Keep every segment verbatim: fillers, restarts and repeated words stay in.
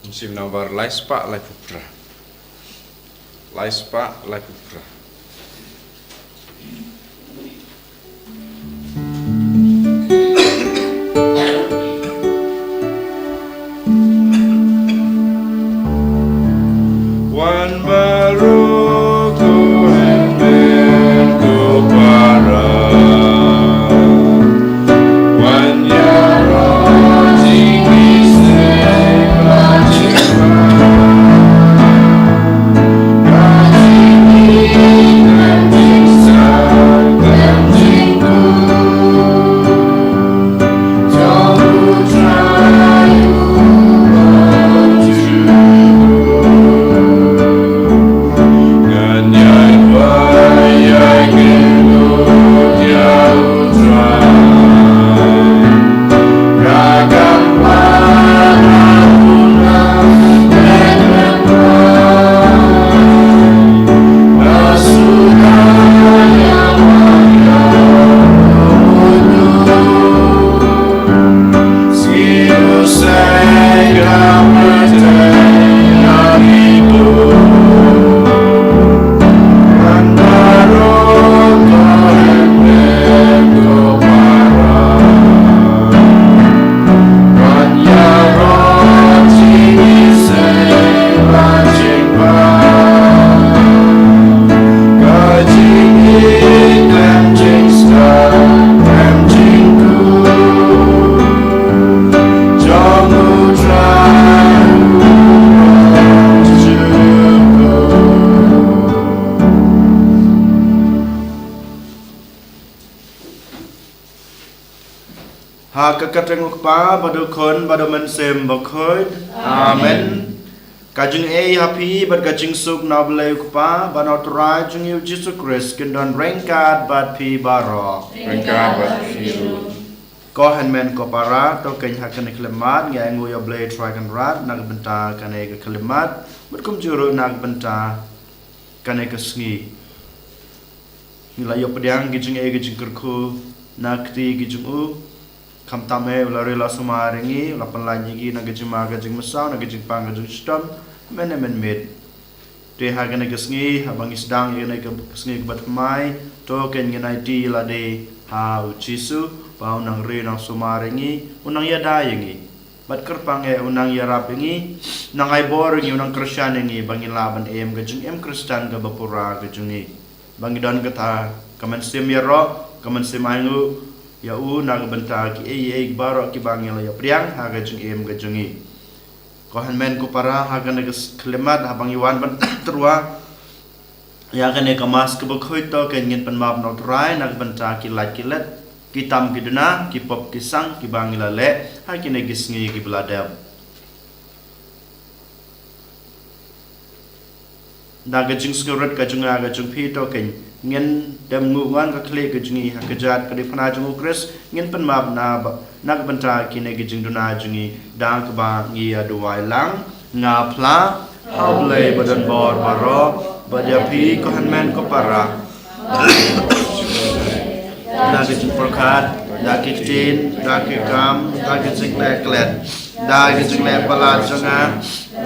Sim number lai spah lai phew phra. Lai spah lai phew phra. Wan baroh ko hynmen ko para. Wan ïaroh jingïaseng bad jingpang. Ka jingïeit khlem jingstad khlem jingkhuid. Ha ka kyrteng u Kpa bad u Khun bad u Mynsiem Bakhuid. Amen. Ka jingaiei ha phi bad ka jingsuk na U Blei u Kpa bad na U Trai jong ngi u Jisu Khrist kin don ryngkat bad phi baroh. Ryngkat bad phi ruh. Ko hynmen ko para, to khein ha kane ka khyllipmat ngi ainguh ïa U Blei Trai Kynrad na ka bynta kane ka khyllipmat bad kumjuh ruh na ka bynta kane ka sngi. Ngi la ïoh pdiang ki jingaiei ki jingkyrkhu na ka kti ki jong u. Khamtam eh u la ri la sumar ïa ngi, u la pynlait ïa ngi na ka jingma ka jingmynsaw, na ka jingpang ka jingshitom mynne mynmiet. Te ha kane ka sngi, haba ngi sdang ïa kane ka sngi kaba thymmai, to khein ngin aiti ïa lade ha u Jisu, ba u nang ri u nang sumar ïa ngi, u nang ïada ïa ngi. Bad kyrpang eh u nang ïarap ïa ngi, nang ai bor ïa ngi, u nang kyrshan ïa ngi ba ngin lah ban im ka jingim Khristan kaba pura ka jong ngi. Ba ngi don kata ka mynsiem ïaroh, ka mynsiem ainguh ïa u na ka bynta kiei kiei baroh kiba ngi la ïa pdiang ha ka jingim ka jong ngi. Ko hynmen ko para, ha kane ka khyllipmat haba ngi wan ban tyrwa ïa kane ka Mass kaba khuid, to khein ngin pynmap na U Trai na ka bynta ki lait ki let, ki tam ki duna, ki pop ki sang kiba ngi la leh ha kine ki sngi kiba la dep. Da ka jingsngewrit ka jong nga ka jong phi, to khein ngin dem nguh ngan ka khlieh ka jong ngi ha ka jait ka diengphna jong u Khrist, ngin pynmap na ba, na ka bynta kine ki jingduna jong ngi da kaba ngi ïa duwai lang. Nga phla ha U Blei badonbor baroh bad ïa phi ko hynmen ko para. Da ki jingpyrkhat, da ki ktien, da ki kam, da ki jingleh klet, da ki jingleh palat jong nga,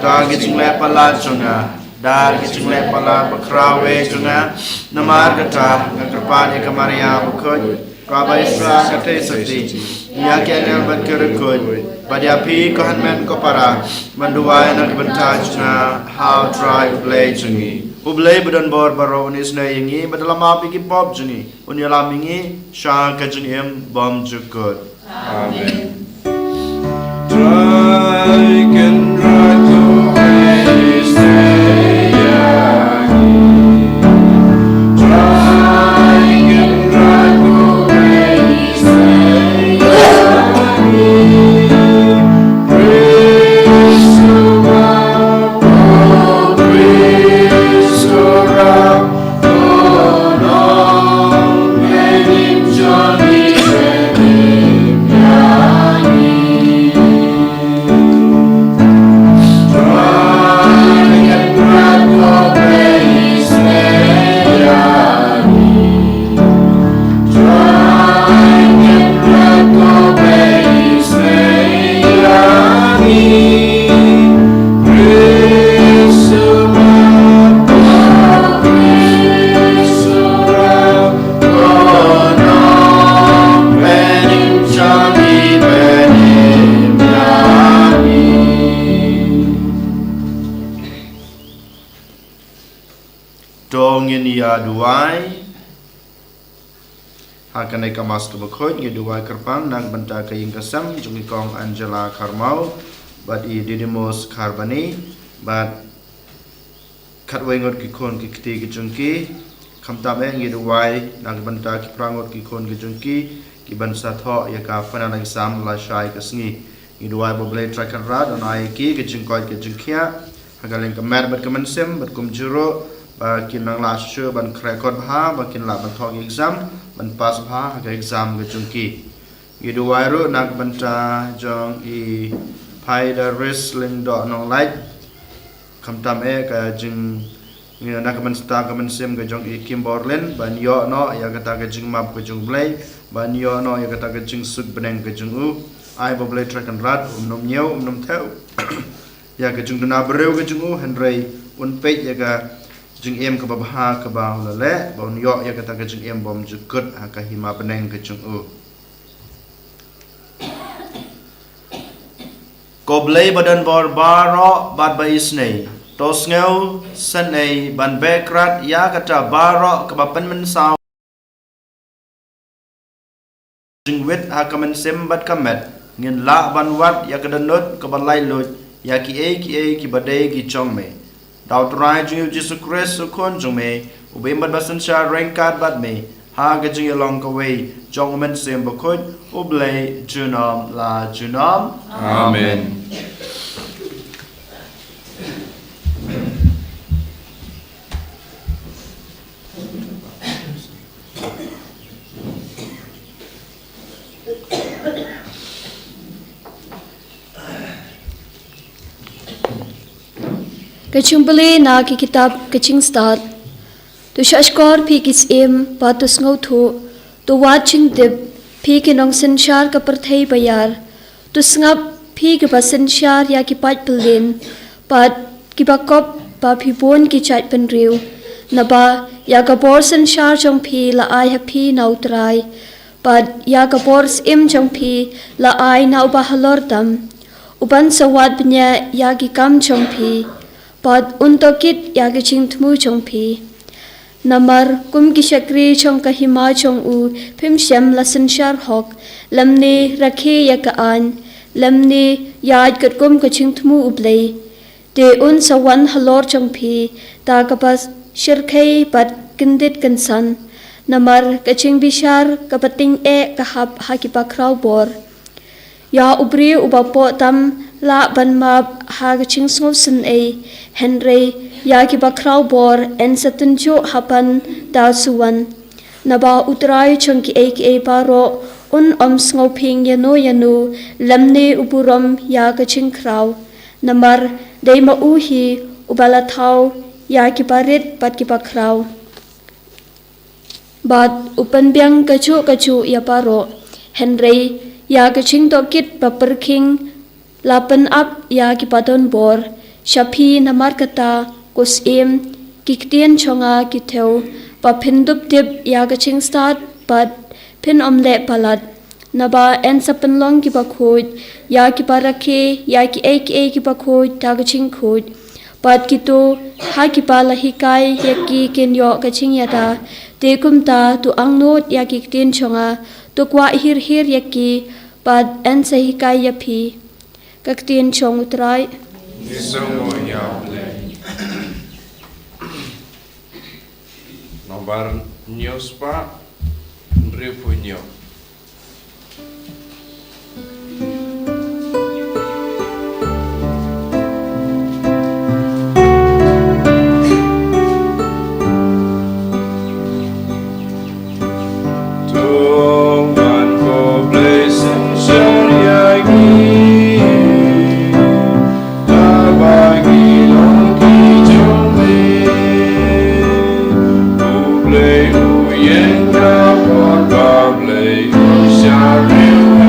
da ki jingleh palat jong nga, da ki jingleh palat bakhraw eh jong nga. Namar kata nga kyrpad ïa ka Maria bakhuid, kaba ïasyrah ka theisotti, ïa ki angel bad ki riewkhuid, bad ïa phi ko hynmen ko para, ban duwai na ka bynta jong nga ha U Trai U Blei jong ngi. U Blei badonbor baroh un isynei ïa ngi bad la map ïa ki pop jong ngi, un ïalam ïa ngi sha ka jingim bymjukut. Amen. Trai Kynrad ko hynmen isynei ïa ngi. Trai Kynrad ko hynmen isynei ïa ngi. Praise to God, praise to God. Kane ka Mass kaba khuid ngi duwai kyrpang na ka bynta ka ïing ka sem jong i Kong Angela Kharmau bad i Didymos Kharbani bad khatwei ngut ki khun ki kti ki jong ki. Khamtam eh ngi duwai na ka bynta ki phra ngut ki khun ki jong ki, ki ban sa thoh ïa ka final exam lashai ka sngi. Ngi duwai ba U Blei Trai Kynrad un ai ïa ki ka jingkoit ka jingkhiah ha ka liang ka met bad ka mynsiem, bad kumjuh ruh ba kin nang lah shuh shuh ban khreh kot bha, ba kin lah ban thoh ki exam ban pass bha ha ka exam ka jong ki. Ngi duwai ruh na ka bynta jong i Phai Darius Lyngdoh Nonglait. Khamtam eh ka jing, ngi na ka bynta ka mynsiem ka jong i Kim Borlin, ban ïoh noh ïa kata ka jingmap ka jong U Blei, ban ïoh noh ïa kata ka jingsuk bneng ka jong u. Ai ba U Blei Trai Kynrad um nym ñiew, um nym thew ïa ka jingduna briew ka jong u, hynrei un peit ïa ka jingim kaba bha kaba u la leh, ba un ïoh ïa kata ka jingim bymjukut ha ka hima bneng ka jong u. Ko Blei ba don bor baroh bad ba isynei, to sngewsynei ban beh krad ïa kata baroh kaba pynmynsaw jingwit ha ka mynsiem bad ka met, ngin lah ban wad ïa ka dohnud kaba laitluid ïa kiei kiei kiba dei ki jong me. Da U Trai jong ngi U Jisu Khrist U Khun jong me, uba im bad ba synshar ryngkat bad me ha ka jingïalong kawei jong U Mynsiem Bakhuid, U Blei junom la junom. Amen. Ka jingpule na ka kitab ka jingstad. To shahshkor phi ki syiem, bad to sngewthuh, to wad jingtip, phi ki nongsynshar ka pyrthei baïar. To sngap phi kiba synshar ïa ki paid pyllien, bad kiba kop ba phi bun ki jaitbynriew. Naba ïa ka bor synshar jong phi la ai ha phi na U Trai, bad ïa ka bor syiem jong phi la ai na uba halor tam. Uban sa wad bniah ïa ki kam jong phi, bad un tohkit ïa ka jingthmu jong phi. Namar kum ki shakri jong ka hima jong u, phim shym la synshar hok, lymne rakhe ïa ka aiñ, lymne ïaid katkum ka jingthmu U Blei. Te un sa wan halor jong phi da kaba shyrkhei bad kyndit kynsan. Namar ka jingbishar kaba tyngeh ka hap ha kiba khraw bor. Ïa u briew uba poh tam lah ban map ha ka jingsngewsynei, hynrei ïa kiba khraw bor yn sa tynjuh hapan da u sa wan. Naba U Trai jong kiei kiei baroh un ym sngewphieng ïano ïano, lymne u burom ïa ka jingkhraw. Namar dei ma u hi uba la thaw ïa kiba rit bad kiba khraw. Bad u pynbiang kajuh kajuh ïa baroh. Hynrei ïa ka jingtohkit ba pyrkhing la pynap ïa kiba don bor. Sha phi namar kata, ko syiem, ki ktien jong nga ki thew, ba phin dup tip ïa ka jingstad bad phin ym leh palat. Naba yn sa pynlong kiba khuid ïa kiba rakhe ïa kiei kiei kiba khuid da ka jingkhuid. Bad kito ha kiba la hikai ïa ki kin ïoh ka jingïada. Te kumta to angnud ïa ki ktien jong nga, to kwah hir hir ïa ki, bad yn sa hikai ïa phi. Ka ktien jong U Trai. Ngi sngewnguh ïa U Blei. Nombar hynñiew spah hynriewphew hynñiew. To wan ko Blei synshar ïa ngi, haba ngi long ki jong me. U Blei u ïeng ka bor ba Blei u shah riew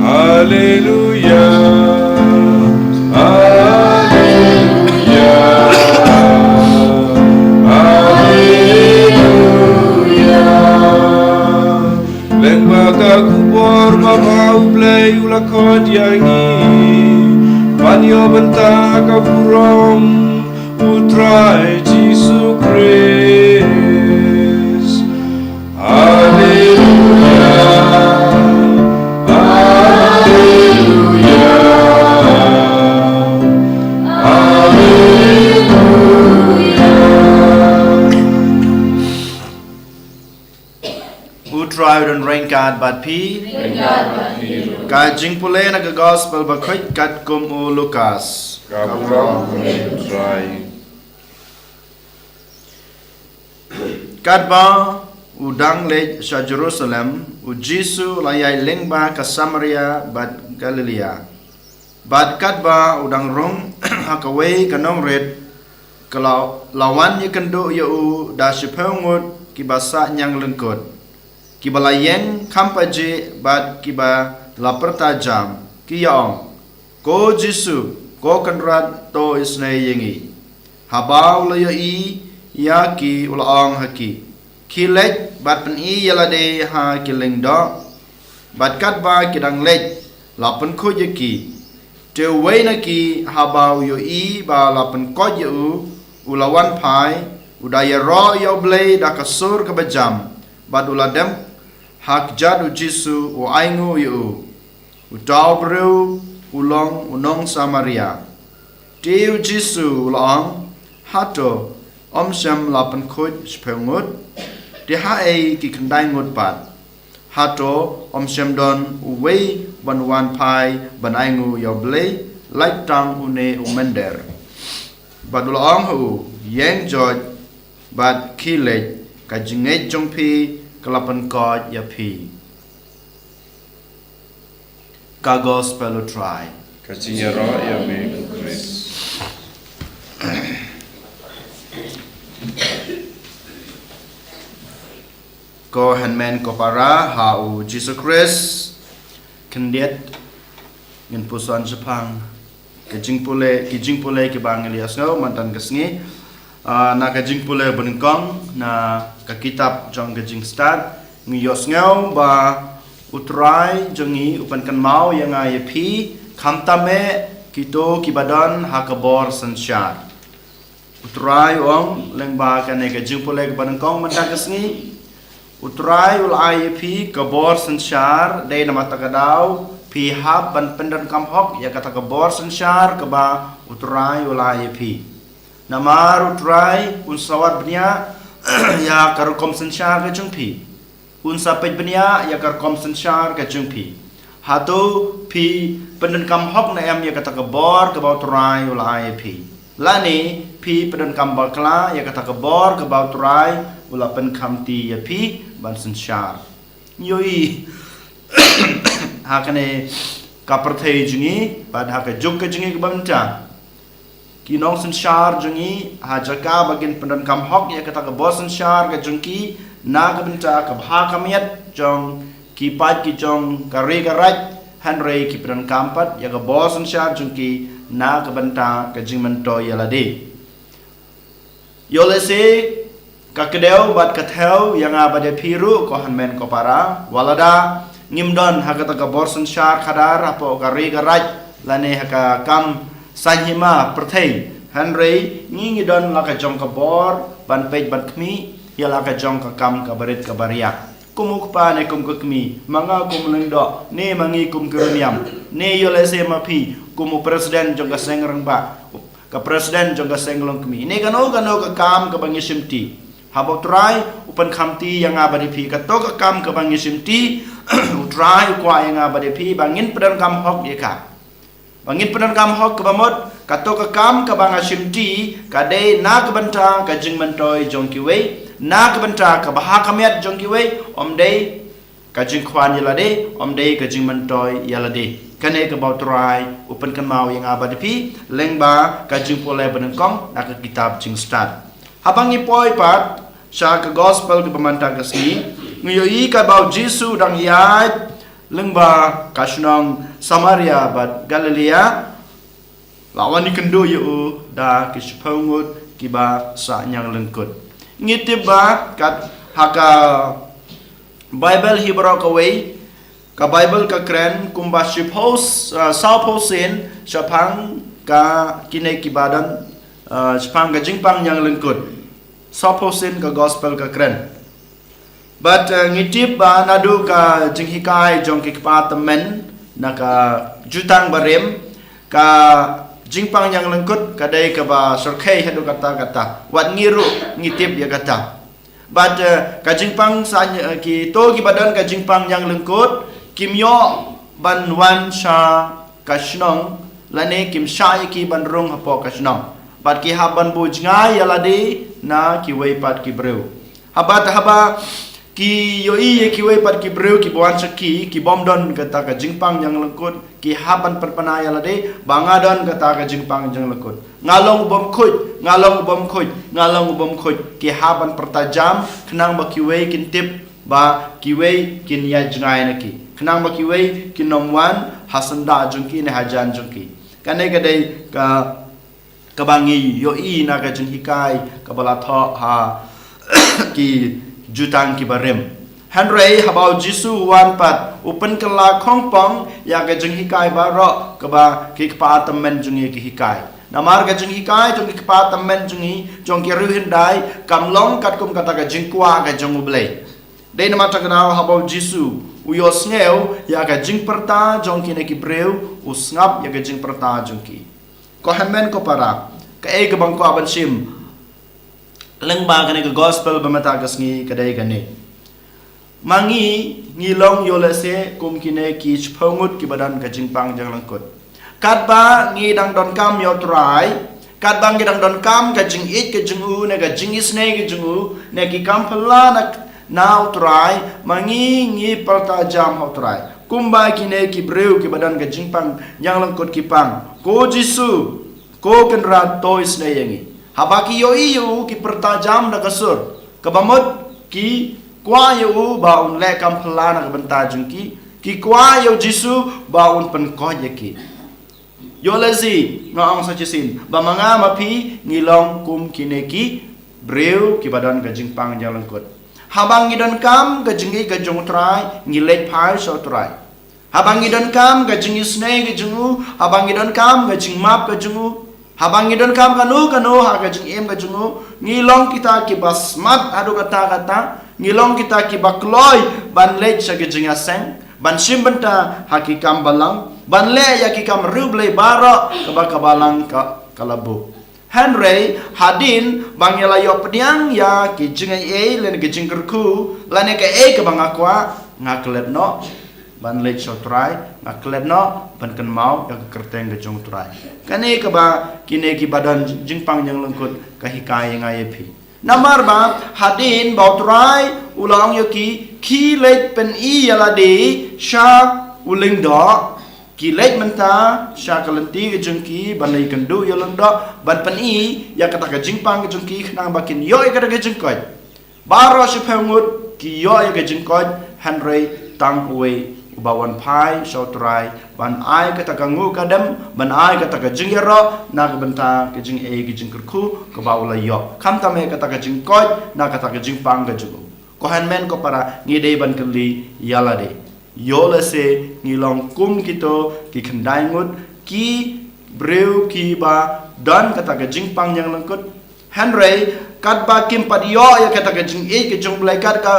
Haleluya, haleluya, haleluya. Lyngba ka khubor babha U Blei u la khot ïa ngi ban ïoh bynta ha ka burom U Trai Jisu Khrist. Haleluya, haleluya, haleluya. U Trai u don ryngkat bad phi. Ka jingpule na ka Gospel bakhuid katkum u Lukas. Ka burom ïa U Trai. Katba u dang leit sha Jerusalem, U Jisu u la ïaid lyngba ka Samaria bad Galilaia. Bad katba u dang rung ha kawei ka nongrit, ka la, la wan ïakynduh ïa u da shiphew ngut kiba sah ñianglyngkut, kiba la ïeng kham pajih bad kiba la pyrta jam, ki ïa ong: Ko Jisu, ko Kynrad, to isynei ïa ngi. Haba u la ïohi ïa ki, u la ong ha ki: Khie leit bad pyni ïa lade ha ki lyngdoh. Bad katba ki dang leit, la pynkhuid ïa ki. Te uwei na ki, haba u ïohi ba la pynkoit ïa u, u la wan phai, u da ïaroh ïa U Blei da ka sur kaba jam, bad u la dem ha kjat U Jisu, u ainguh ïa u. Uta u briew u long u nong Samaria. Te U Jisu u la ong: Hato ym shym la pynkhuid shiphew ngut? Te haei ki khyndai ngut pat? Hato ym shym don uwei ban wan phai ban ainguh ïa U Blei, lait tang une u mynder? Bad u la ong ha u: Ïeng joit bad khie leit, ka jingngeit jong phi ka la pynkoit ïa phi. Ka Gospel U Trai. Ka jingïaroh ïa me, ko Khrist. Ko hynmen ko para ha U Jisu Khrist, khyndiat ngin puson shaphang ka jingpule, ki jingpule kiba ngi la ïohsngew mynta ka sngi. Ah, na ka jingpule banyngkong na ka kitab jong ka Jingstad, ngi ïohsngew ba U Trai jong ngi u pynkynmaw ïa nga ïa phi, khamtam eh kito kiba don ha ka bor synshar. U Trai u ong lyngba kane ka jingpule kaba nyngkong mynta ka sngi. U Trai u la ai ïa phi ka bor synshar, dei namar kata ka daw phi hap ban pyndonkam hok ïa kata ka bor synshar kaba U Trai u la ai ïa phi. Namar U Trai un sa wad bniah ïa ka rukom synshar ka jong phi. Un sa peit bniah ïa ka rukom synshar ka jong phi. Hato phi pyndonkam hok ne em ïa kata ka bor kaba U Trai u la ai ïa phi? Lane phi pyndonkam bakla ïa kata ka bor kaba U Trai u la pynkhamti ïa phi ban synshar? Ïohi ha kane ka pyrthei jong ngi bad ha ka juk ka jong ngi kaba mynta, ki nongsynshar jong ngi, ha jaka ba kin pyndonkam hok ïa kata ka bor synshar ka jong ki na ka bynta ka bha ka miat jong ki paid ki jong ka ri ka raid, hynrei ki pyndonkam pat ïa ka bor synshar jong ki na ka bynta ka jingmyntoi ïa lade. Ïoh lehse ka kdew bad ka thew ïa nga bad ïa phi ruh, ko hynmen ko para, wat lada ngim don ha kata ka bor synshar khadar hapoh ka ri ka raid lane ha ka kam Saiñ hima pyrthei, hynrei ngi ngi don la ka jong ka bor ban peit ban khmih ïa la ka jong ka kam ka barit ka baria. Kum u kpa ne kum ka kmie, ma nga kum u lyngdoh, ne ma ngi kum ki riewniam, ne ïoh lehse ma phi kum u president jong ka seng rangbah, ka president jong ka seng longkmie, ne kano kano ka kam kaba ngi shimti. Haba U Trai u pynkhamti ïa nga bad ïa phi, kato ka kam kaba ngi shimti, U Trai u kwah ïa nga bad ïa phi ba ngin pyndonkam hok ïa ka. Ba ngin pyndonkam hok kaba mut, kato ka kam kaba nga shimti ka dei na ka bynta ka jingmyntoi jong kiwei, na ka bynta ka bha ka miat jong kiwei, ym dei ka jingkhwan ïa lade, ym dei ka jingmyntoi ïa lade. Kane kaba U Trai u pynkynmaw ïa nga bad ïa phi lyngba ka jingpule banyngkong na ka kitab Jingstad. Haba ngi poi pat sha ka gospel kaba mynta ka sngi, ngi ïohi kaba U Jisu u dang ïaid lyngba ka shnong Samaria bad Galilea, la wan ïakynduh ïa u da ki shiphew ngut kiba sah ñiang lyngkut. Ngi tip ba kat ha ka Baibl hi baroh kawei, ka Baibl ka kren kumba shiphew, ah, sawphew sien shaphang ka kine kiba don, ah, shaphang ka jingpang ñiang lyngkut. Sawphew sien ka gospel ka kren. Bad, eh, ngi tip ba naduh ka jinghikai jong ki kpa tymmen na ka Jutang Barim, ka jingpang ñiang lyngkut ka dei kaba syrkhei haduh katta katta. Wat ngi ruh ngi tip ïa kata. Bad, eh, ka jingpang sa, eh, kito kiba don ka jingpang ñiang lyngkut kim ïoh ban wan sha ka shnong, lane kim shah ïa ki ban rung hapoh ka shnong. Bad ki hap ban buh jngai ïa lade na kiwei pat ki briew. Haba, haba ki ïohi ïa kiwei pat ki briew kiba wan sha ki, ki bym don kata ka jingpang ñiang lyngkut, ki hap ban pynpaw ïa lade ba nga don kata ka jingpang ñiang lyngkut. Nga long u bym khuid, nga long u bym khuid, nga long u bym khuid. Ki hap ban pyrta jam khnang ba kiwei kin tip ba kiwei kin ïaid jngai na ki, khnang ba kiwei kin ym wan ha syndah jong ki ne hajan jong ki. Kane ka dei ka, kaba ngi ïohi na ka jinghikai kaba la thoh ha ki Jutang ki Barim. Hynrei haba U Jisu u wan pat, u pynkylla khongpong ïa ka jinghikai baroh kaba ki kpa tymmen jong ngi ki hikai. Namar ka jinghikai jong ki kpa tymmen jong ngi, jong ki riewhyndai, kam long katkum kata ka jingkwah ka jong U Blei. Dei namar kata ka daw haba U Jisu u ïohsngew ïa ka jingpyrta jong kine ki briew, u sngap ïa ka jingpyrta jong ki. Ko hynmen ko para, kaei kaba nga kwah ban shim lyngba kane ka gospel ba mynta ka sngi ka dei kane. Ma ngi, ngi long ïoh lehse kum kine ki shiphew ngut kiba don ka jingpang ñiang lyngkut. Katba ngi dang donkam ïa U Trai, katba ngi dang donkam ka jingïeit ka jong u, ne ka jingisynei ka jong u, ne ki kam phylla na, na U Trai, ma ngi ngi pyrta jam ha U Trai. Kumba kine ki briew kiba don ka jingpang ñiang lyngkut ki pang, Ko Jisu, Ko Kynrad, to isynei ïa ngi. Haba ki ïohi ïa u ki pyrta jam da ka sur kaba mut, ki kwah ïa u ba un leh kam phylla na ka bynta jong ki, ki kwah ïa U Jisu ba un pynkoit ïa ki. Ïoh lehse nga ong sa shisien ba ma nga ma phi ngi long kum kine ki briew kiba don ka jingpang ñiang lyngkut. Haba ngi donkam ka jingïeit ka jong U Trai, ngi leit phai sha U Trai. Haba ngi donkam ka jingisynei ka jong u, haba ngi donkam ka jingmap ka jong u, haba ngi donkam kano kano ha ka jingim ka jong u, ngi long kita kiba smat haduh katta katta, ngi long kita kiba kloi ban leit sha ka jingïaseng, ban shim bynta ha ki kam balang, ban leh ïa ki kam riewblei baroh kaba ka balang ka, ka la buh. Hynrei hadien ba ngi la ïoh pdiang ïa ki jingaiei lane ki jingkyrkhu lane kaei kaba nga kwah, nga klet noh ban leit sha U Trai, nga klet noh ban kynmaw ïa ka kyrteng ka jong U Trai. Kane kaba kine kiba don jingpang ñiang lyngkut ka hikai ïa nga ïa phi. Namar ba hadien ba U Trai u la ong ïa ki, ki leit pyni ïa lade sha u lyngdoh, ki leit mynta sha ka lynti ka jong ki ban leit kynduh ïa u lyngdoh, ban pyni ïa kata ka jingpang ka jong ki khnang ba kin ïoh ïa kata ka jingkoit. Baroh shiphew ngut ki ïoh ïa ka jingkoit, hynrei tang uwei uba wan phai sha U Trai ban ai kata ka nguh ka dem, ban ai kata ka jingïaroh na ka bynta ka jingaiei ka jingkyrkhu kaba u la ïoh. Khamtam eh kata ka jingkoit na kata ka jingpang ka jong u. Ko hynmen ko para, ngi dei ban kylli ïa lade. Ïoh lehse ngi long kum kito ki khyndai ngut ki briew kiba don kata ka jingpang ïalangkut. Hynrei katba kim pat ïoh ïa kata ka jingïeit ka jong U Blei, kat ka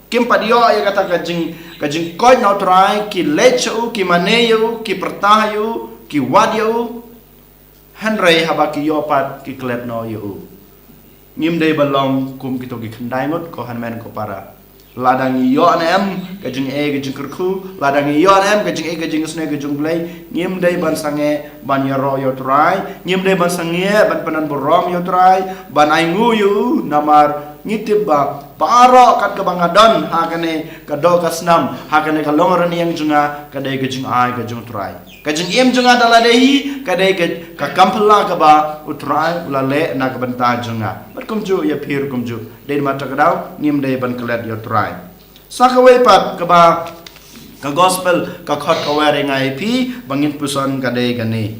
kim pat ïoh ïa kata ka jing, ka jingkoit na U Trai, ki leit sha u, ki mane ïa u, ki pyrta ïa u, ki wad ïa u. Hynrei haba ki ïoh pat ki klet noh ïa u. Ngim dei ban long kum kito ki khyndai ngut, ko hynmen ko para. Lada ngi ïoh ne em ka jingïeit ka jingkyrkhu, lada ngi ïoh ne em ka jingïeit ka jingisynei ka jong U Blei, ngim dei ban sangeh ban ïaroh ïa U Trai, ngim dei ban sangeh ban pyndonburom ïa U Trai, ban ainguh ïa u, namar ngi tip ba baroh kat kaba nga don ha kane ka doh ka snam, ha kane ka longrynieng jong nga, ka dei ka jingai ka jong U Trai. Ka jingim jong nga da lade hi ka dei ka, ka kam phylla kaba U Trai u la leh na ka bynta jong nga. Bad kumjuh ïa phi ruh kumjuh. Dei namar kata ka daw ngim dei ban klet ïa U Trai. Sa kawei pat kaba ka gospel ka khot ka wer ïa nga ïa phi ba ngin puson ka dei kane.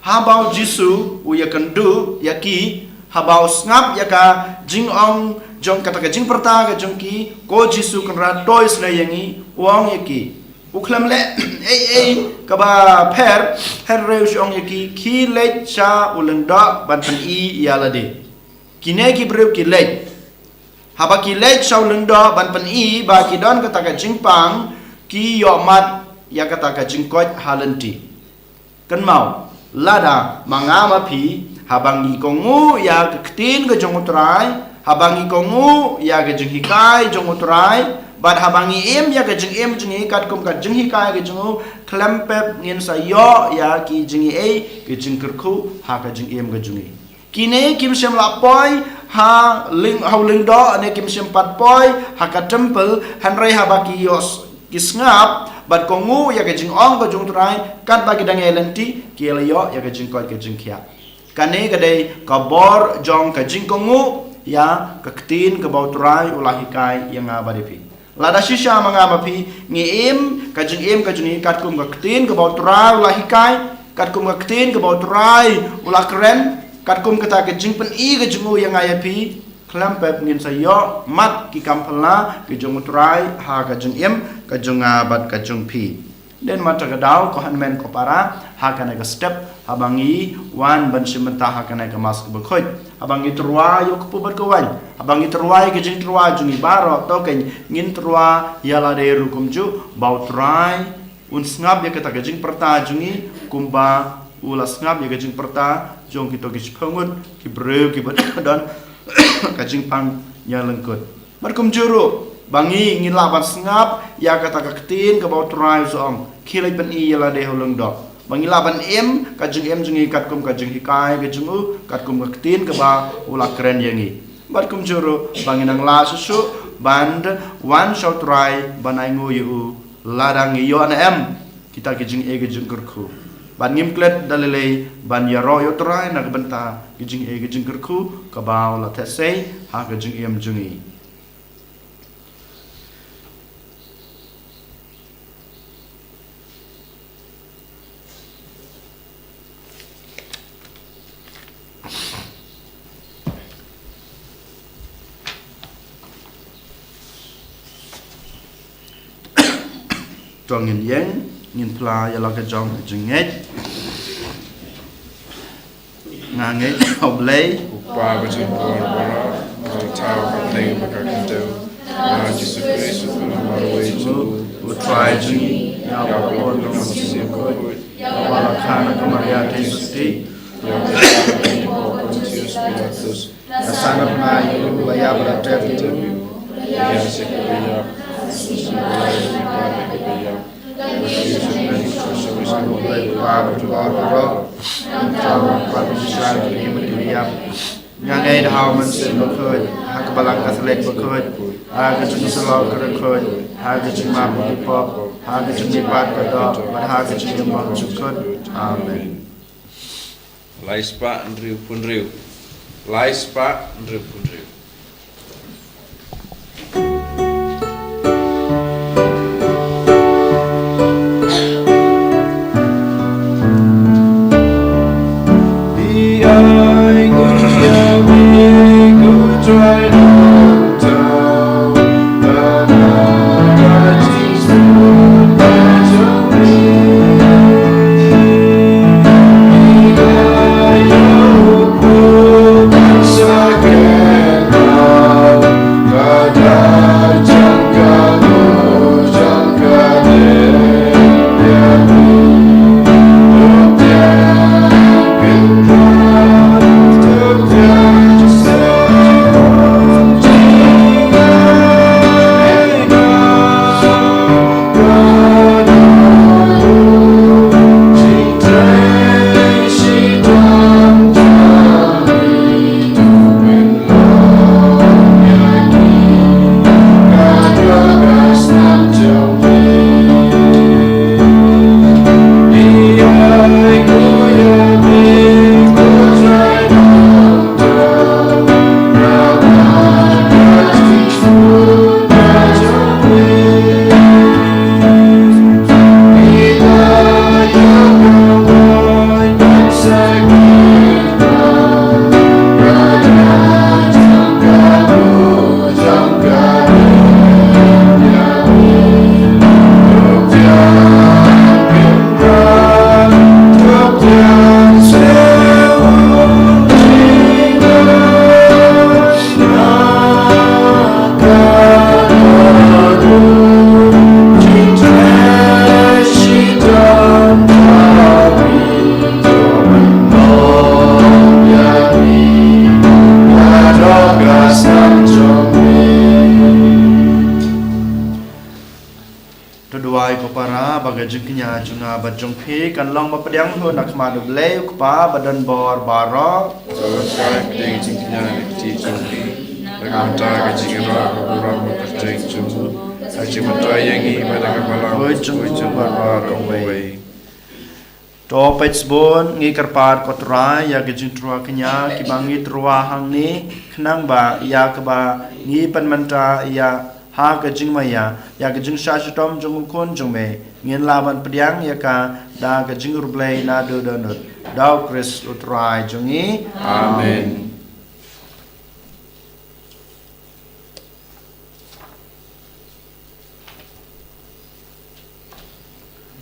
Haba u Jisu u ïakynduh ïa ki, haba u sngap ïa ka jingong jong kata ka jingpyrta ka jong ki, ko Jisu Kynrad to isynei ïa ngi, u ong ïa ki. U khlem leh ei ei kaba pher, hynrei u shu ong ïa ki, khie leit sha u lyngdoh ban pyni ïa lade. Kine ki briew ki leit. Haba ki leit sha u lyngdoh ban pyni ba ki don kata ka jingpang, ki ïohmad ïa kata ka jingkoit ha lynti. Kynmaw, lada ma nga ma phi, haba ngi kohnguh ïa ka ktien ka jong U Trai, haba ngi kohnguh ïa ka jinghikai jong U Trai, bad haba ngi im ïa ka jingim jong ngi katkum ka jinghikai ka jong u, khlem pep ngin sa ïoh ïa ki jingïeit, ki jingkyrkhu ha ka jingim ka jong ngi. Kine kim shym la poi ha ling, ha u lyngdoh, ne kim shym pat poi ha ka temple, hynrei haba ki ïoh s-, ki sngap bad kohnguh ïa ka jingong ka jong U Trai, katba ki dang ïaid lynti, ki la ïoh ïa ka jingkoit ka jingkhiah. Kane ka dei ka bor jong ka jingkohnguh ïa ka ktien kaba U Trai u la hikai ïa nga bad ïa phi. Lada shisha ma nga ma phi ngi im ka jingim ka jong ngi katkum ka ktien kaba U Trai u la hikai, katkum ka ktien kaba U Trai u la kren, katkum kata ka jingpyni ka jong u ïa nga ïa phi, khlem pep ngin sa ïohmad ki kam phylla ki jong U Trai ha ka jingim ka jong nga bad ka jong phi. Dei namar kata ka daw, ko hynmen ko para, ha kane ka step, haba ngi wan ban shim bynta ha kane ka Mass kaba khuid, haba ngi tyrwa ïa u kpu bad ka waiñ, haba ngi tyrwa ïa ka jingtyrwa jong ngi baroh, to kein ngin tyrwa ïa lade ruh kumjuh, ba U Trai un sngap ïa kata ka jingpyrta jong ngi, kumba u la sngap ïa ka jingpyrta jong kito ki shiphew ngut ki briew kiba don ka jingpang ïalangkut. Bad kumjuh ruh, ba ngi ngin lah ban sngap ïa kata ka ktien kaba U Trai u sa ong, khie leit pyni ïa lade ha u lyngdoh. Ba ngi lah ban im ka jingim jong ngi katkum ka jinghikai ka jong u, katkum ka ktien kaba u la kren ïa ngi. Bad kumjuh ruh, ba ngin nang lah shuh shuh ban wan sha U Trai ban ainguh ïa u, lada ngi ïoh ne em kita ki jingïeit ki jingkyrkhu. Bad ngim klet da lei lei ban ïaroh ïa U Trai na ka bynta ki jingïeit ki jingkyrkhu kaba u la theh sei ha ka jingim jong ngi. To ngin ïeng, ngin phla ïa la ka jong ka jingngeit. Nga ngeit ha U Blei, U Kpa ba jingpynbor baroh, ba la thaw ha ka bneng bad ka kyntiew. Nga Jisu Khrist, u ba la marwei jong u, U Trai jong ngi, ïa uba la pynlong ïa ka mynsiem bakhuid, ïa uba la kha na ka Maria Theisotti, ïa uba la kha na ka Pontius Pilatus, la sah na bnai, la ïap, la tep, la ïasyllok, Nga ngeit ha u Mynsiem Bakhuid, ha ka Balang Katholik bakhuid, ha ka jingïasyllok bakhuid, ha ka jingmap ki pop, ha ka jingmihpat ka doh, bad ha ka jingim bymjukut. Amen. Lai spah hynriewphew hynriew. Lai spah hynriewphew hynriew. Jingkñia jong nga bad jong phi kan long ba pdiang hok na khmat U Blei U Kpa ba don bor baroh. To shai pdiang jingkñia na ka kti jong phi, na ka bynta ka jingïarap, ka burom bad ka kyrteng jong u, ha jingmyntoi ïa ngi bad ha ka balang, hooid, jong u baroh kawei. To peit sbun, ngi kyrpad ko Trai ïa ka jingtyrwa kñia kiba ngi tyrwa hangne, khnang ba ïa kaba ngi pynmynta ïa ha ka jingmaïa ïa ka jingshah shitom jong U Khun jong me, ngin lah ban pdiang ïa ka da ka jingriewblei naduh dohnud. Da U Khrist U Trai jong ngi. Amen.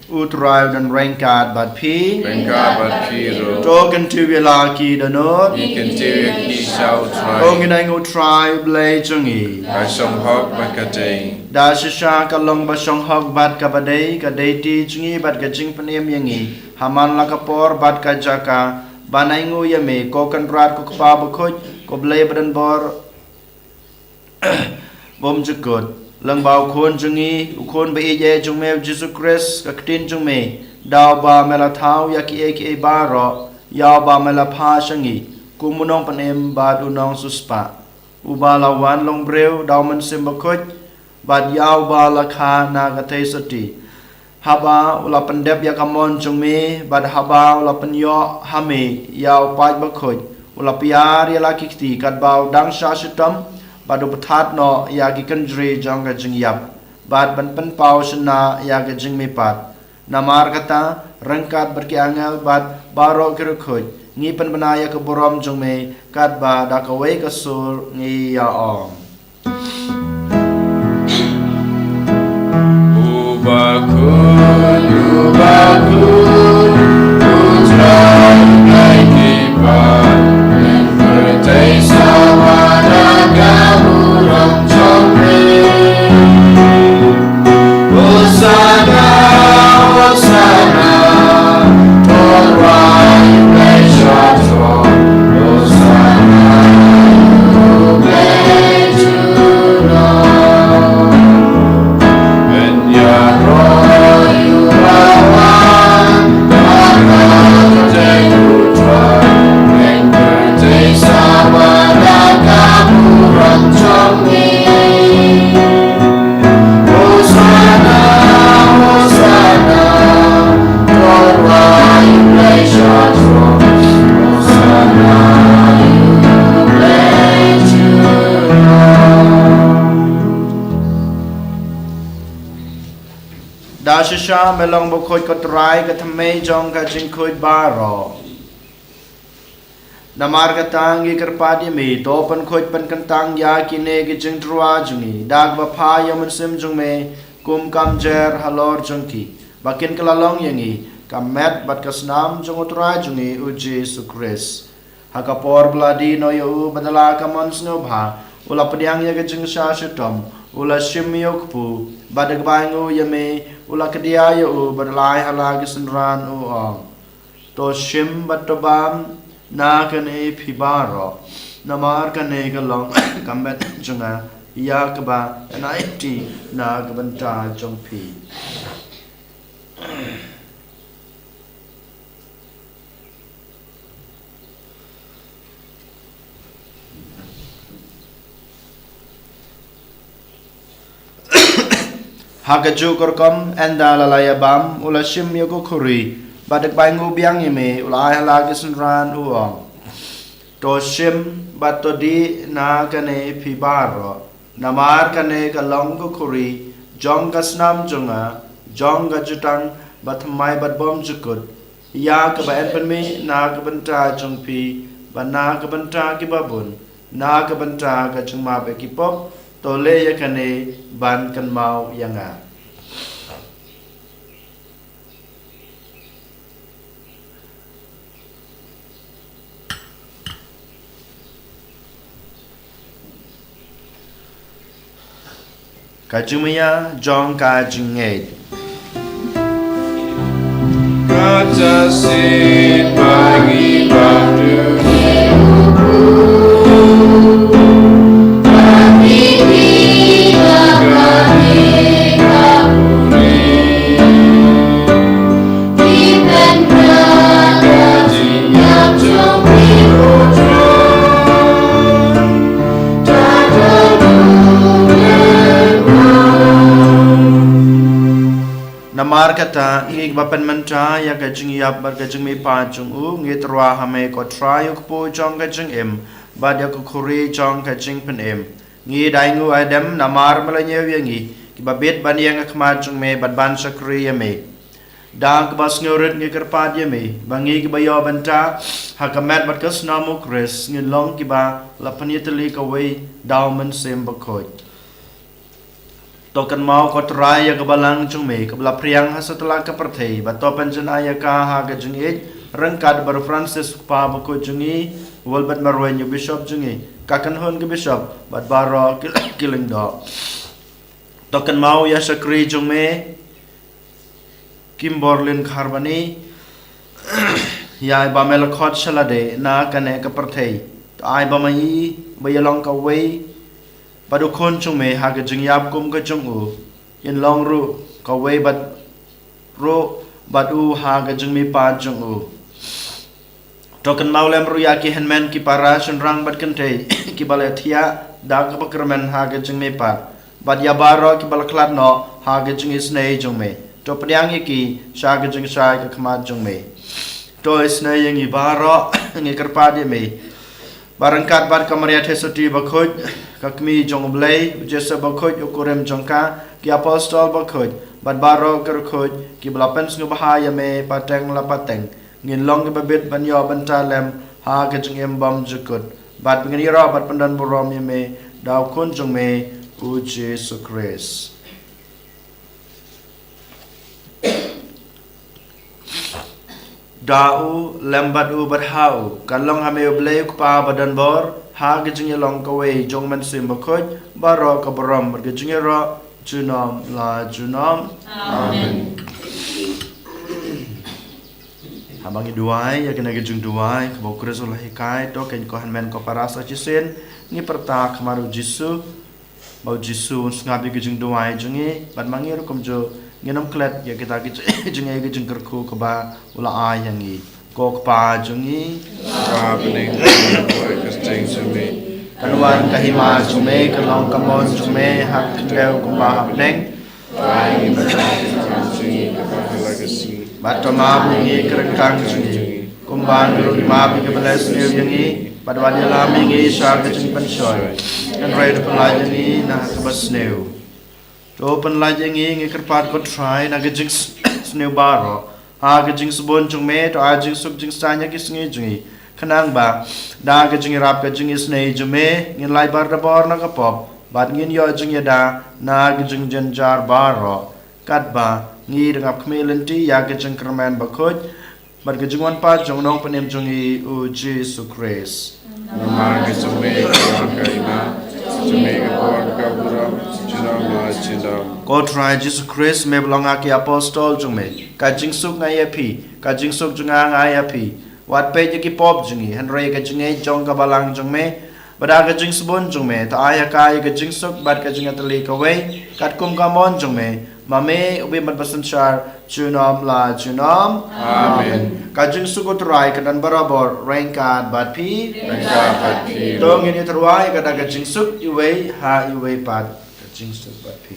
U Trai un ryngkat bad phi. Ryngkat bad phi ruh. To kyntiew ïa la ki dohnud. Ngi kyntiew ïa ki sha U Trai. To ngin ainguh U Trai U Blei jong ngi. Ka shong hok bad ka dei. Da shisha ka long ba shong hok bad kaba dei, ka dei ti jong ngi bad ka jingpynim ïa ngi ha man la ka por bad ka jaka ban ainguh ïa me, ko Kynrad, ko Kpa bakhuid, ko Blei ba don bor bymjukut. Lyngba U Khun jong ngi, U Khun ba ïeit jong me U Jisu Khrist, ka ktien jong me, da uba me la thaw ïa kiei kiei baroh, ïa uba me la phah sha ngi kum u nongpynim bad u nongsiewspah, uba la wan long briew da U Mynsiem Bakhuid, bad ïa uba la kha na ka theisotti, haba u la pyndep ïa ka mon jong me, bad haba u la pynïoh ha me ïa u paid bakhuid, u la pynïar ïa la ki kti katba u dang shah shitom, bad u pynthat noh ïa ki kynjri jong ka jingïap, bad ban pynpaw shynna ïa ka jingmihpat. Namar kata, ryngkat bad ki angel bad baroh ki riewkhuid, ngi pynbna ïa ka burom jong me, katba da kawei ka sur ngi ïa ong. Uba khuid, uba khuid, U Trai Blei ki paid, men pyrthei sawa da ka burom jong me. Hosanna, Hosanna, to U Blei sha throne. Hosanna, U Blei junom. Da shisha me long bakhuid ko Trai, ka thymmei jong ka jingkhuid baroh. Namar kata ngi kyrpad ïa me, to pynkhuid pynkyntang ïa kine ki jingtyrwa jong ngi da kaba phah ïa U Mynsiem jong me kum ka mjer halor jong ki, ba kin kylla long ïa ngi ka met bad ka snam jong U Trai jong ngi U Jisu Khrist. Ha ka por ba la die noh ïa u bad da la ka mon sngewbha u la pdiang ïa ka jingshah shitom, u la shim ïa u kpu, bad da kaba ainguh ïa me u la kdiah ïa u, bad da la ai ha la ki synran u ong: To shim bad to bam na kane phi baroh, namar kane ka long ka met jong nga ïa kaba yn aiti na ka bynta jong phi. Ha kajuh ka rukom, ynda la la ïa bam, u la shim ïa ka khuri, bad da kaba ainguh biang ïa me u la ai ha la ki synran u ong: To shim bad to dih na kane phi baroh, namar kane ka long ka khuri jong ka snam jong nga, jong ka jutang bathymmai bad bymjukut, ïa kaba yn pynmih na ka bynta jong phi bad na ka bynta kiba bun, na ka bynta ka jingmap ïa ki pop. To leh ïa kane ban kynmaw ïa nga. Ka jingmaïa jong ka jingngeit. Kata sien ba ngi ba tu, ba ngi ba ka ngi ba tu ni. Namar kata, ngi kiba pynmynta ïa ka jingïap bad ka jingmihpat jong u, ngi tyrwa ha me ko Trai, u kpu jong ka jingim bad ïa ka khuri jong ka jingpynim. Ngi da ainguh aidem namar me la ñiew ïa ngi kiba bit ban ïeng ha khmat jong me bad ban shakri ïa me. Da kaba sngewrit ngi kyrpad ïa me ba ngi kiba ïoh bynta ha ka met bad ka snam u Khrist, ngin long kiba la pynïatylli kawei da u Mynsiem Bakhuid. To kynmaw ko Trai ïa ka balang jong me kaba la phriang ha satlak ka pyrthei, bad to pynjanai ïa ka ha ka jingïeit ryngkat bad u Francis u kpa bakhuid jong ngi, u Wilbert Marwein u bishop jong ngi, ka kynhun ki bishop bad baroh ki, ki lyngdoh. To kynmaw ïa shakri jong me Kimberlyn Kharbani, ïa i ba me la khot sha lade na kane ka pyrthei. To ai ba ma i ba ïa long kawei bad u khun jong me ha ka jingïap kum ka jong u. Ïa long ruh kawei bad ruh bad u ha ka jingmihpat jong u. To kynmaw lem ruh ïa ki hynmen ki para shynrang bad kynthei kiba la thiah da kaba kyrmen ha ka jingmihpat, bad ïa baroh kiba la khlad noh ha ka jingisynei jong me. To pdiang ïa ki sha ka jingshai ka khmat jong me. To isynei ïa ngi baroh, ngi kyrpad ïa me ba ryngkat bad ka Maria Theisotti bakhuid, ka kmie jong u Blei, u Joseph bakhuid, u kurim jong ka, ki apostol bakhuid bad baroh ki riewkhuid kiba la pynsngewbha ïa me pateng la pateng, ngin long kiba bit ban ïoh bynta lem ha ka jingim bymjukut, bad ba ngin ïaroh bad pyndonburom ïa me da u khun jong me u Jisu Khrist. Da u, lem bad u bad ha u, kan long ha me u Blei u Kpa badonbor, ha ka jingïalong kawei jong u Mynsiem Bakhuid, baroh ka burom bad ka jingïaroh junom la junom. Amen. Haba ngi duwai ïa kane ka jingduwai kaba u Khrist u la hikai, to kein ko hynmen ko para sa shisien ngi pyrta ha khmat u Jisu, ba u Jisu un sngap ïa ka jingduwai jong ngi, bad ma ngi ruh kumjuh ngin ym klet ïa kita ki jingeh ki jingkyrkhu kaba u la ai ha ngi. Ko Kpa jong ngi, Kpa ha bneng, ka jingpoi kyrteng jong me. Kan wan ka hima jong me, kan long ka mon jong me ha ka khyndew kumba ha bneng. Bad to map ïa ngi ki ryngkang jong ngi, kumba ngi ruh ngi map ïa kiba la sniew ïa ngi. Bad wat ïalam ïa ngi sha ka jingpynshoi, hynrei to pynlait ïa ngi na kaba sniew. To pynlait ïa ngi, ngi kyrpad ko Trai, na ka jingsniew baroh, ha ka jingsbun jong me to ai jingsuk jingsaiñ ha ki sngi jong ngi, khnang ba da ka jingïarap ka jingisynei jong me ngin lait barabor na ka pop bad ngin ïoh jingïada na ka jingjynjar baroh. Katba ngi dang ap khmih lynti ïa ka jingkyrmen bakhuid bad ka jingwan pat jong u Nongpynim jong ngi u Jisu Khrist. Namar ka jong me ka long ka hima, jong me ka bor, ka burom junom la junom. Ko Trai Jisu Khrist, me ba la ong ha ki apostol jong me, ka jingsuk nga ai ïa phi, ka jingsuk jong nga nga ai ïa phi. Wat peit ïa ki pop jong ngi, hynrei ïa ka jingngeit jong ka balang jong me, bad da ka jingsbun jong me to ai ha ka ïa ka jingsuk bad ka jingïatylli kawei, katkum ka mon jong me, ma me u bym bad ba synshar junom la junom. Amen. Ka jingsuk u Trai kan don barabor ryngkat bad phi. Ryngkat bad phi. To ngin ïatyrwa ïa kata ka jingsuk iwei ha iwei pat. Ka jingsuk bad phi.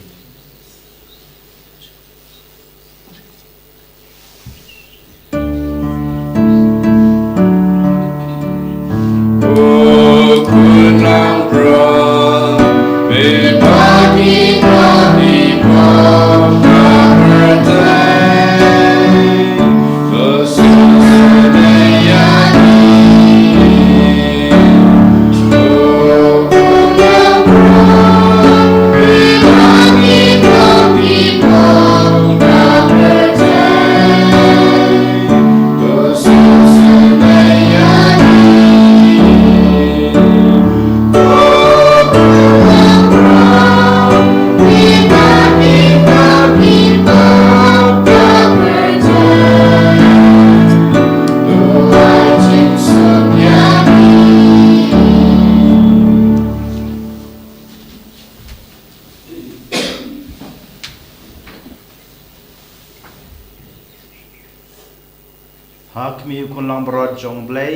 Ha khmih u khun langbrot jong u Blei,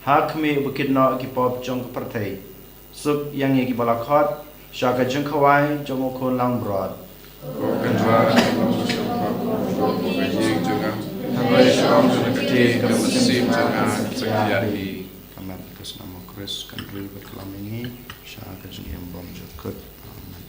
ha khmih uba kit noh ki pop jong ka pyrthei. Suk ïa ngi kiba la khot sha ka jingkhawai jong u khun langbrot. Ko Kynrad, ka long sha ka pop Shalom, ka te ka mynsiem jong nga, ka jong nga hi. Ka met ka snam u Khrist kan ri bad ka lam ïa ngi sha ka jingim bymjukut. Amen.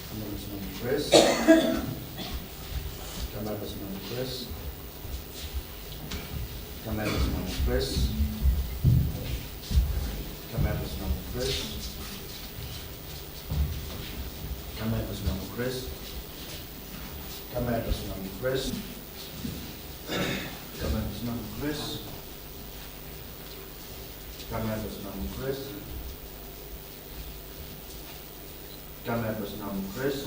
Ka met ka snam u Khrist. Ka met ka snam u Khrist. Ka met ka snam u Khrist. Ka met ka snam u Khrist. Ka met ka snam u Khrist. Ka met ka snam u Khrist. Ka met ka snam u Khrist. Ka met ka snam u Khrist. Ka met ka snam u Khrist.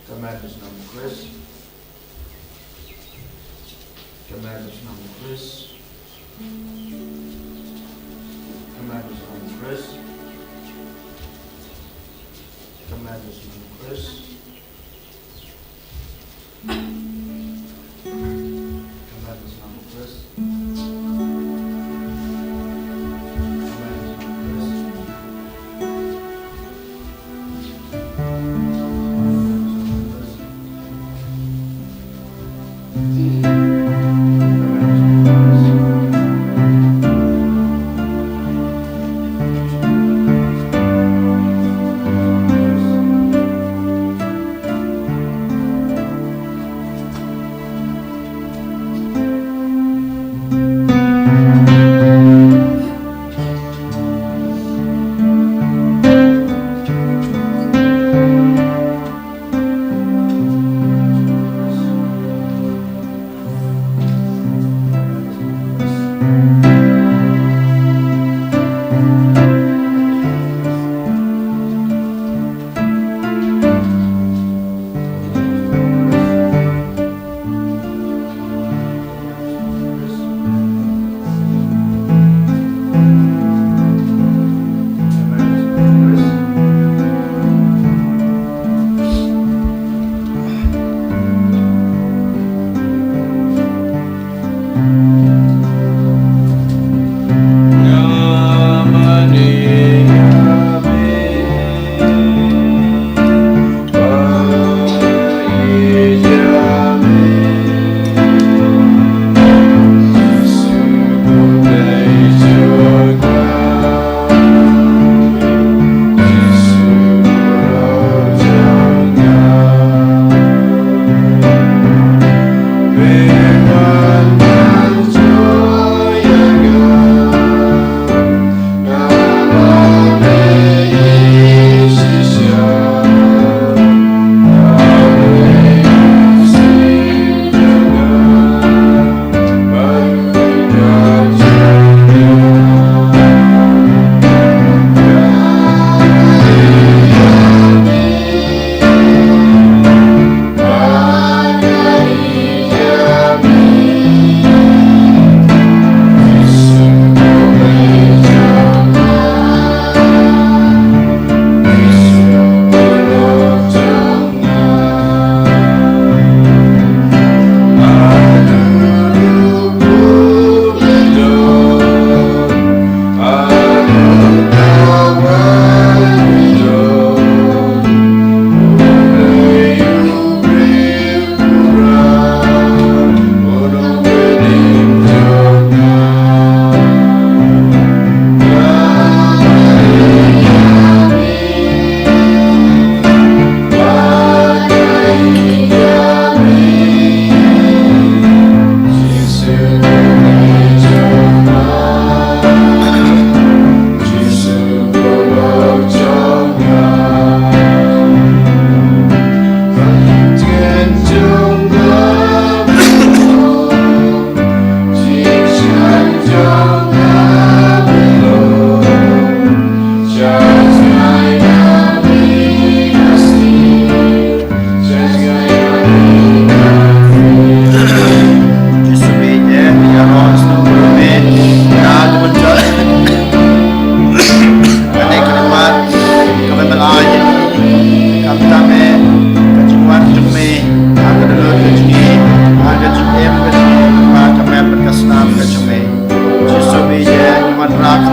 Ka met ka snam u Khrist. Ka met ka snam u Khrist. Ka met ka snam u Khrist. Ka met ka snam u Khrist. Ka met ka snam u Khrist. Ka met ka snam u Khrist.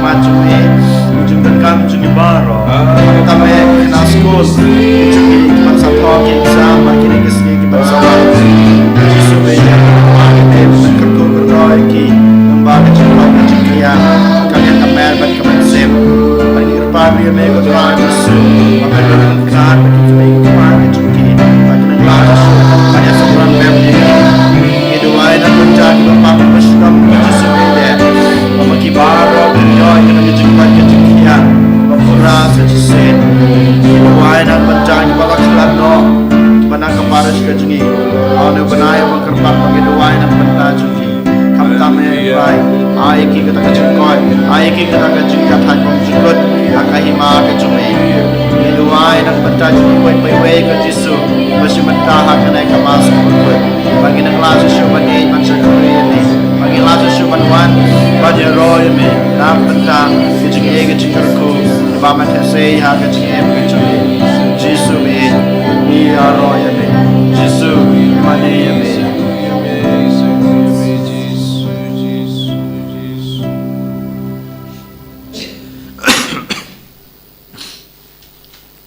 Jong me, u jingdonkam jong ngi baroh. Khamtam eh, khynnah skul, u jong ngi, ki ban sa thoh ki exam, bad kine ki sngi ki ban sa wan. Jisu me ïa, wan ïa me, ban kyrkhu kyrdoh ïa ki, namar ka jingpang ka jingkhiah, ka liang ka mer bad ka mynsiem. Bad ngi kyrpad ïa me ko Trai Jisu, ba men ban pynkhlad bad ki kmie ki kpa ki jong ki, ba kin nang lah shuh ban ïa sngewbha bad ïa ki. Ngi duwai na ka bynta kiba pang ba sdang ba Jisu me ïa. Ba ma ki baroh kin ïoh ïa ka jingkoit ka jingkhiah ba pura sa shisien. Ngi duwai na ka bynta kiba la khlad noh, kiba na ka parish ka jong ngi. Ane u bnai uba kyrpad ba ngi duwai na ka bynta jong ki. Khamtam eh Trai, ai ïa ki kata ka jingkoit, ai ïa ki kata ka jingkyrkhu bymjukut ha ka hima ka jong me. Ngi duwai na ka bynta jong iwei pa iwei ko Jisu, ba shim bynta ha kane ka Mass kaba khuid. Ba ngin nang lah shuh shuh ban ïeit ban shakri ïa me. Ba ngin lah shuh shuh ban wan ban ïaroh ïa me na ka bynta ka jingïeit ka jingkyrkhu, ba men theh sei ha ka jingim ka jong me. Jisu me ïeit, ngi ïaroh ïa me. Jisu, mane ïa me.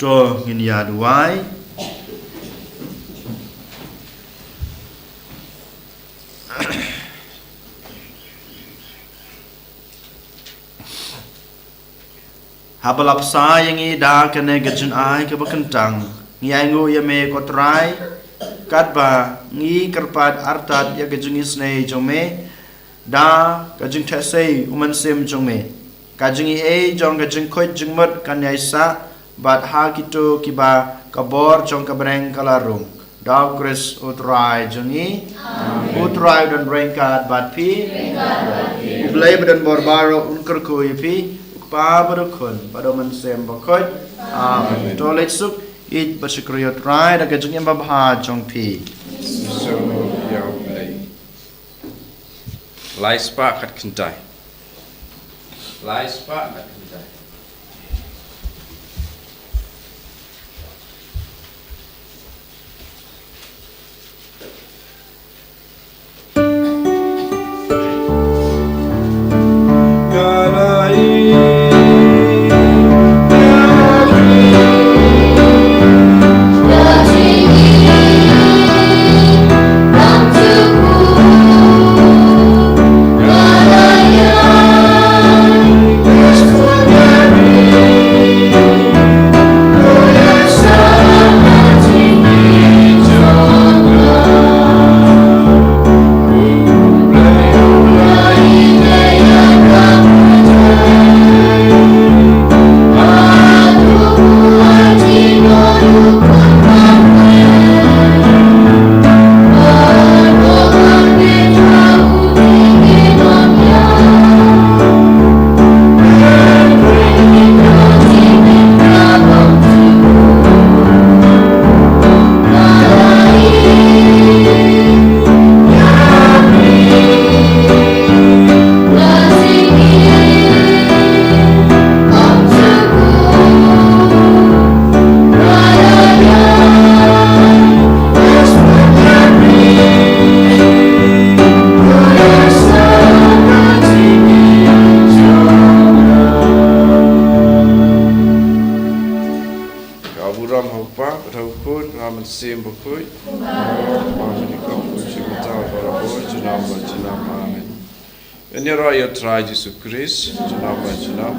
To ngin ïa duwai. Haba la bsa ïa ngi da kane ka jingai kaba kyntang, ngi ainguh ïa me ko Trai, katba ngi kyrpad artat ïa ka jingisynei jong me da ka jingtheh sei u Mynsiem jong me. Ka jingaiei jong ka jingkhuid jingmut kan ïai sah bad ha kito kiba ka bor jong ka bneng ka la rung. Da u Khrist u Trai jong ngi. Amen. U Trai u don ryngkat bad phi. Ryngkat bad phi. U Blei ba don bor baroh un kyrkhu ïa phi, u Kpa bad u Khun bad u Mynsiem Bakhuid. Amen. Amen. To leit suk, ïeit bad shakri ïa u Trai da ka jingim babha jong phi. Suk ïa u Blei. Lai spah khatkhyndai. Lai spah khatkhyndai. Ka burom ha u Kpa, bad ha u Khun, bad ha u Mynsiem Bakhuid. Ba mynnyngkong, bad mynta, bad barabor, junom bad junom. Amen. Ngin ïaroh ïa u Trai Jisu Khrist, junom bad junom.